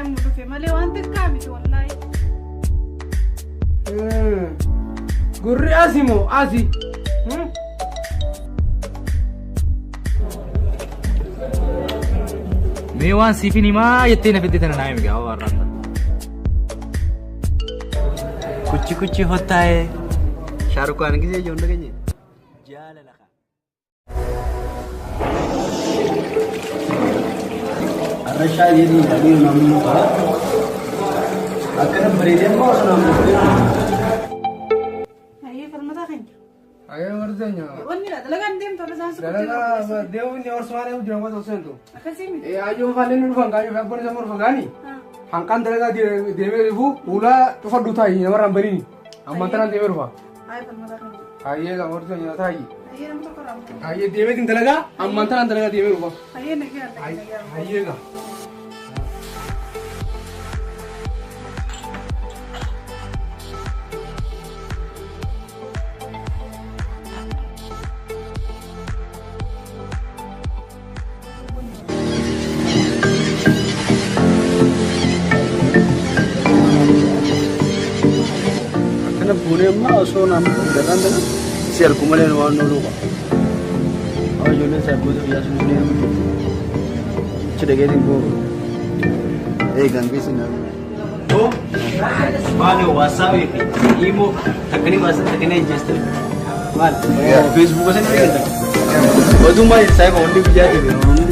deemu dhufe malee waan xiqqaa miti wallaahi. Gurri asi moo asi? Mee waan siifin himaa jettee na fidde tana naa himi gaa warra. Kuchi kuchi होता है शाहरुख खान की जो dhageenye jaalala Arra shaayii dhagee namni qaba akkana bareedee amma osoo namni Ayyee falmataa keenya. Ayyee warteenya. Wanni dha dalagaan deemtu irra isaan suquutti. Dalagaa deemuun horsumaan eegu jira wanta osoo hin Akkasii miti. Ayyoon faalleen nu dhufan kaayoo fi abboon isa morfa gaani. Hanqaan dalagaa deemee dhufu ulaa cufadhu taayi namarraan baniini. Ammaan tanaan deemee dhufa. Ayyee falmataa keenya. Ayyee kan warteenya taayi. Ayyee nama tokko irraa. Ayyee deemeetiin dalagaa ammaan tanaan dalagaa deemee dhufa. Ayyee nagaa nagaa. Ayyee gaa. Akkana fuunee amma osoo namni garaan tana si argu malee waan ooluu qaba. Amma ijoolleen saayibboota biyyaa sun illee nama jirti. Achi dhageetiin koo eegan keessa hin argamu. Maal WhatsApp fi Imo takkanii baasan takkanii ajjeestan. Maal Facebook san eegan. Oduu maal saayiba hundi biyyaa deeme hundi.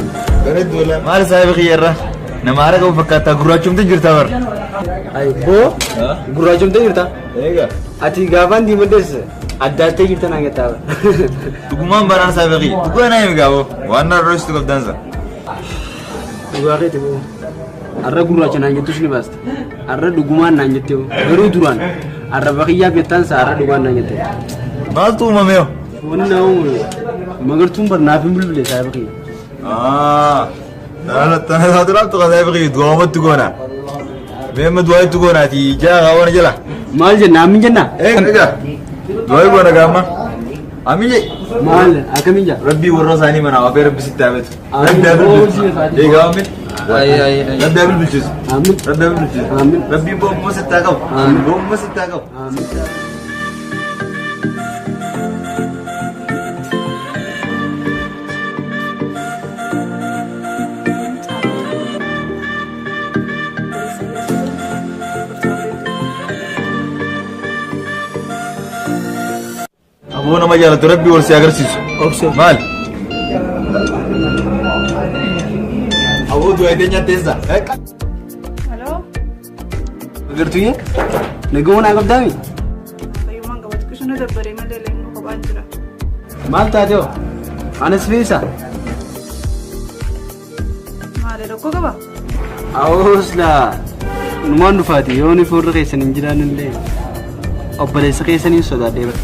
Maal saahiba kiyyarra nama haara qabu fakkaata gurraachumte jirta bar. Ay boo gurraachumte jirta. Eega. Ati gaafaan diimaddees addaattee jirta naan jettaa bara. Dhugumaan baraan saahiba kiyya dhugaa naa himi gaafoo waan na roositu qabdaansa. Dhugaa keeti boo. Arra gurraacha naan jettus ni baasta. Arra dhugumaan naan jette garuu duraan arra bakiyyaaf jettaan sa arra dhugaan naan jette. Maaltu uumame hoo? Wanni naa uumame magartuun bar naaf hin bilbile saahiba kiyya. Tana saatulaaf tuqa saahiba kiyya du'aamatti goona. Mee amma du'aa itti goonaati jaa kaawwana jala. Maal jenna amin jenna? Eega du'aa goona gaamma. Amin je. Maal akkamiin jaa? Rabbii warra isaanii manaa wafee rabbi sitti haa beetu. Amin. Rabbi haa bilbilchisu. Eega amin. Rabbi haa bilbilchisu. Amin. Rabbi haa bilbilchisu. Amin. Rabbiin bobboo sitti haa qabu. Amin. Bobboo sitti haa qabu. Amin. Aboo nama jaalatu rabbi wal si agarsiisu. Obse. Maal? Aboo du'aa itee nyaateessa. Haloo. Magartuyyee nagahoo naa qabdaami? Fayyummaan qabatu qisuna dabbaree malee leennu kophaan jira. Maal taate hoo? Anas feesa? Maali rakkoo qaba? Awoos laa numaan dhufaati yoo ni fuulri keessan hin jiraanne illee obboleessa keessaniin sodaadhee bara.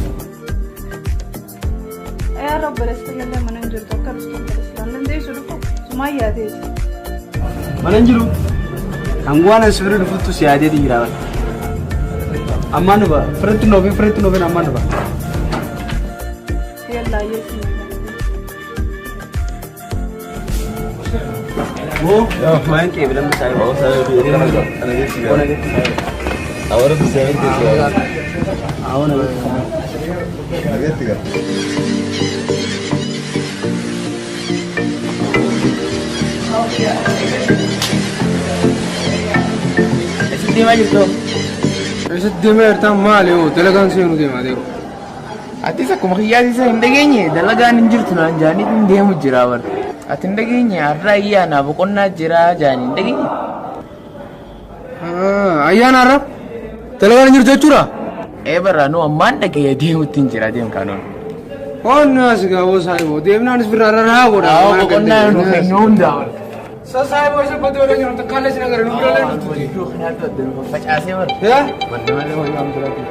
Ayyaarra obboleessa illee mana hin jirtu akka dhuftu obboleessa waan dandeessu dhufu sumaan yaadeeti. Mana hin jiru. Hanguwaan as bira dhufuttu si yaadeeti jira bara. Ammaan dhufa firatti noofin firatti noofin ammaan dhufa. Yallaa yeessi. Boo waan qeebilamni saayiba. Aboo saahiba kiyya kana gaa. Ana geessi gaa. Awwa rabbi si haa geessi gaa. Awwa na Ana geessi gaa. Eessatti deemaa jirtu? Eessatti deemaa jirtaa maali hoo dalagaan seenu deemaa deemu. Atis akkuma kiyyaati isa hin dhageenye dalagaan hin jirtu naan jaanii hin deemu jira bar. Ati hin dhageenye har'a ayyaana boqonnaa jira jaanii hin dhageenye. Ayyaana har'a dalagaan hin jirtu jechuudha? Ee barra nu ammaan dhaga'ee deemutti hin jira deem kaanoon. Qonni as gaawoo saayiboo deemnaanis birraa rarraa godha. Awwa boqonnaa nu kennu hundaa ol. Sa saayiboo isa badii waliin jiru takka sin agarra nu bira leen dhuftu. Iddoo kanaatti adda nu facaasee bara. Yaa? Wanti malee wayii waan biraatti.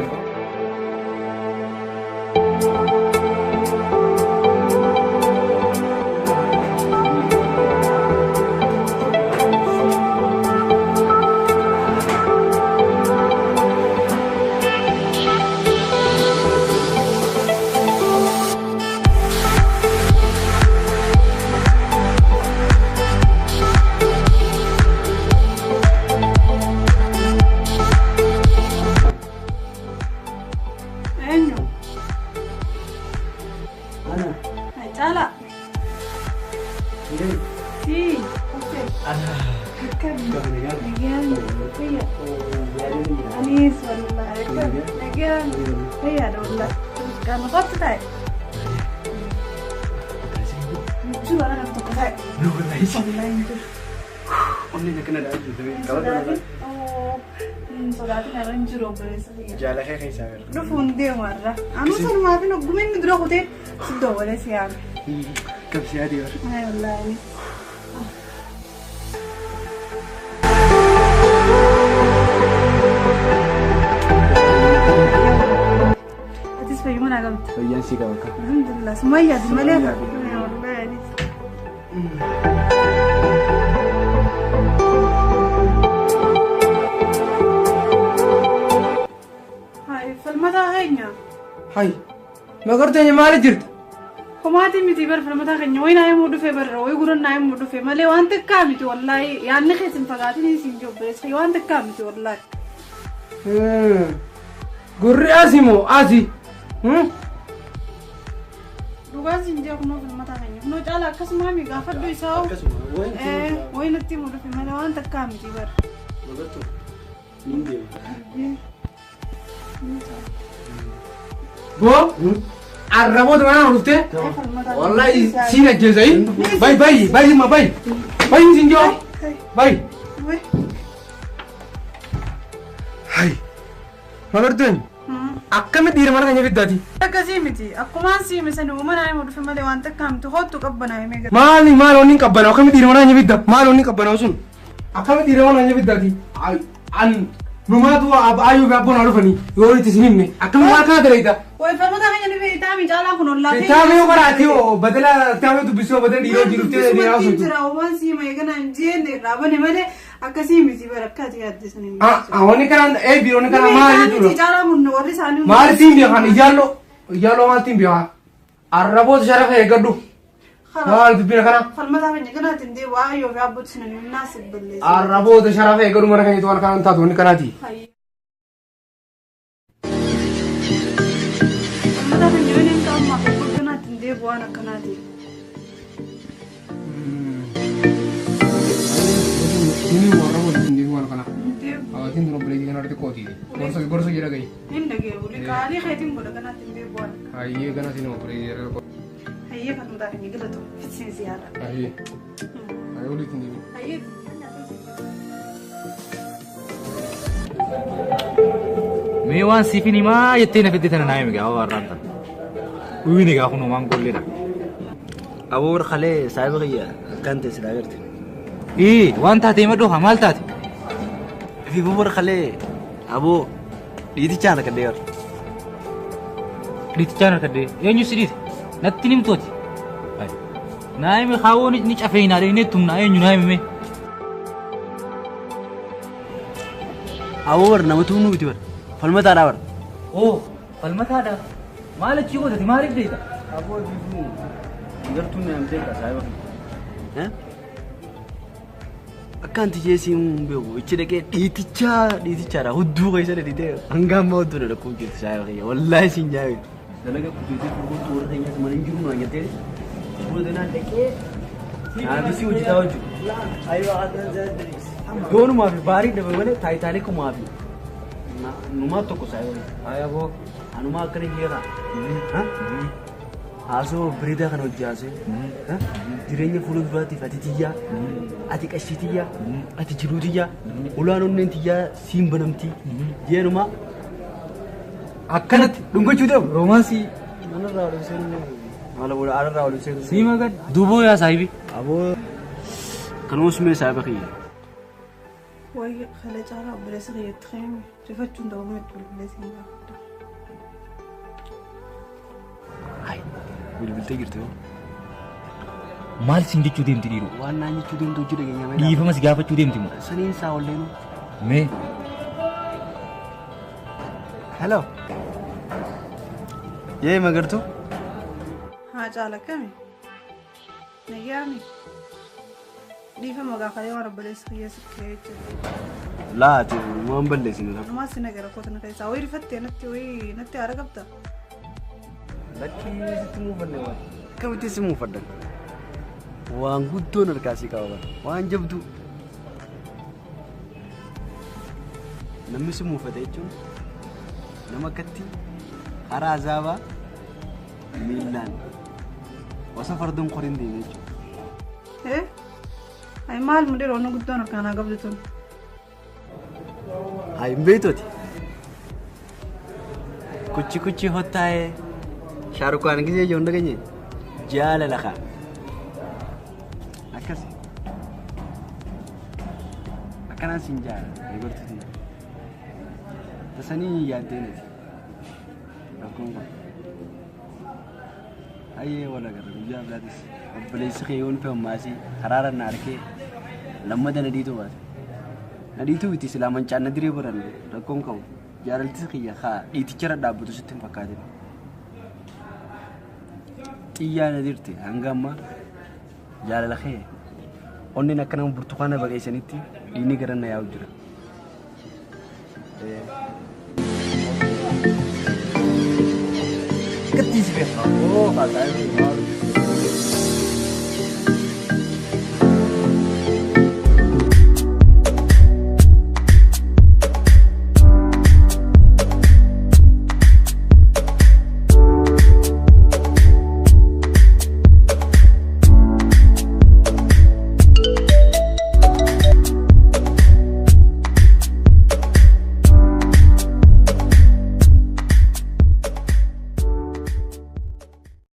Fayya. Anis wallahi. Nagaan. Fayya wallahi. Kan kottu ta'e. Jiru ana nama tokko ta'e. Wallahi hin jiru. Onneen akkana dha jirtu. Hin sodaatin. Hin sodaatin irra hin jiru obboleessa kiyya. Jaalala kee keessaa gara. Dhufuun deemu har'a. Anuu sanumaaf hin ogguma inni dura kutee si dawwalee si yaame. Qabsi yaadee bara. Ay wallahi. Atis fayyuma naa qabda. Fayyaan si qaba akka. Alhamdulillah. Sumayyaati malee. Ay wallahi anis. Hai, falmataa keenya. Hay. Magarteenya maali jirta? Homaatii miti bar falmataa keenya wayi naa himuu dhufe barra wayi gurra naa himuu dhufe malee waan xiqqaa miti wallaahi yaadni keessa hin fagaatin isin jobbeessa waan xiqqaa miti wallaahi. Gurri asii moo asii? Dhugaan siin jee kunoo falmataa keenya kunoo caala akkasuma mi gaafadhu isaa hoo Akkasuma wayi. Wayi natti himuu dhufe malee waan xiqqaa miti bar. Magartuu. Niin deema. Boo. Arraboota manaan dhuftee? Wallahi siin ajjeesai. Bay bay bay ma bay. Bay siin joo. Bay. Hay. Magarteen. Akkamitti dhiira mana keenya fiddaati? Akkasii miti akkumaan siime sani uuma naa himuu dhufe malee waan xiqqaa miti hoottu qabbanaa himee gara. Maali maal onni hin qabbanaa akkamitti dhiira mana keenya fidda? Maal onni hin qabbanaa sun? Akkamitti dhiira mana keenya fiddaati? An numaatu ayyuu fi abboon haa dhufanii yoo itti sin himne akkamitti waan kana dalaita? Wayi falmataa keenya ni beektaa mi caalaa kun ollaa Kitaabni yoo qaraati badala kitaabni dubbisuu badala dhiiroo jiruftee dhiiraa Dubbisumatti osoo jira uumaan siima eegana hin jeenne irraa bane malee akkasii miti barakkaati yaadde sun hin Ah, wanni kanaan biiroonni kana maal jechuudha? Caalaa kun warri isaanii Maal ittiin beekan ijaalloo ijaalloo maal ittiin beekan? Arraboota sharafa eeggadhu. Maal dubbina kana? Falmataa keenya kanaatiin deemu ayyoo fi abbootti sinan hinnaa si balleessa. Arraboota sharafa eeggadhu mana keenya waan kanaan taatu wanni kanaati. Falmataa keenya waliin ta'ummaa fi kanaatiin deemu waan akkanaati. Ini warra ittiin deemu waan kana. Deemu. Awatiin dura obboleettii kana irratti qooti. Gorsa gorsa jedha gahi. Hin dhageewu qaalii keetiin godha kanaatiin deemu waan. Hayyee kana siin obboleettii irra qooti. Hayyee falmataa keenya galatu fitsin siyaadha. Hayyee. Hayyee olii ittiin deemu. Hayyee. Mee waan siifin himaa jettee na fidde tana naa himi gaa warraan tana. Uyini gaa kunoo waan golleedha. Aboo warra kalee saayiba kiyya akkaan ta'e silaa garte. Ee waan taate himadhu haa maal taate? Fiifuu warra kalee aboo dhiitichaan harkadhee bara. Dhiitichaan harkadhee eenyu si dhiite? Natti himtooti. Naa himi kaawoo ni cafeynaa dheenee tumnaa eenyu naa himi mee? Aboo warra nama tumnuu miti bara. Falmataadhaa bara. Oo falmataadha. Maal achii godhati maaliif deeta? Aboo fiifuu gartuun na himtee kaa saayiba kiyya. Akkaan tijjee siin hin beeku ichi dhaqee dhiitichaa dhiitichaadha hudduu keessa dhadhiitee hanga ammaa hudduu dhadhakkuu jirti saayiba kiyya wallaahi siin jaabe. Dalaga kutuutee gurgurtuu warra keenyaas mana hin jiru naan jettee suura danaan dhaqee naafisii hojjetaa hojjetu. Doonumaa fi baarii dhabe malee taayitaalee kumaa fi numaa tokko saayiba kiyya. Hayyee boo. Anumaa akkana jeeqa. Haasoo bareedaa kana hojii haasoo. Jireenya fuula duraatiif ati tiyyaa, ati qashii tiyyaa, ati jiruu tiyyaa, ulaan onneen tiyyaa siin banamtii. Jeenumaa Akkanatti dhungachuu deemu roomaansii. Anarraa waliin seenuu maala booda anarraa waliin seenuu. Siima gad duboo yaa saahibi. Aboo kanuma sumee saahiba kiyya. Wayi kalee caalaa obboleessa kiyyatti keemi rifachuun ta'uu meetti bilbileessa hin gaafadha. Hai bilbiltee jirti hoo. Maal siin jechuu deemti dhiiroo? Waan naan jechuu deemtu hojii dhageenya mee. Dhiifama si gaafachuu deemti moo? Saniin isaa olleenu. Mee Hello. Yee magartuu. Haa caala kami? Nagaami? Dhiifama gaafalee waan obboleessa kiyya sikkee jechuudha. Laati waan balleessinu lafa. Anumaa si nagara koota na keessaa wayii rifattee natti wayii natti haara qabda. Lakkii sitti muufanne waan. Akkamitti si muufaddan? Waan guddoon harkaa si qaba bara. Waan jabduu. Namni si muufate jechuun nama akkatti karaa azaabaa miillaan osoo farduun qoriin deeme jechuudha. Eh? Ay maal mudhii roonni guddoon harkaan haa qabdu tun. Haa hin beektooti. Kuchi kuchi hottaa'ee Shaarukaan gisee ijoon dhageenye jaalala kaa. Akkasi. Akkanaan siin jaalala eegaltuuti. Tasanii yaaddee nati. Rakkoon kun. Hayyee wal agarra guyyaa biraatis obboleessi kee yoon dhufe ammaasii karaara na arkee lammata na dhiituu baate. Na dhiituu miti silaa mancaan na diree baran rakkoon qabu. Jaalaltis kiyya kaa dhiiticharra dhaabbatu sitti hin fakkaatin. Xiyyaa na dirte hanga ammaa jaalala kee onneen akka nama burtukaana baqeessanitti dhiigni gara na yaa'u jira. Akkatti si beekaa. Oo haasaa.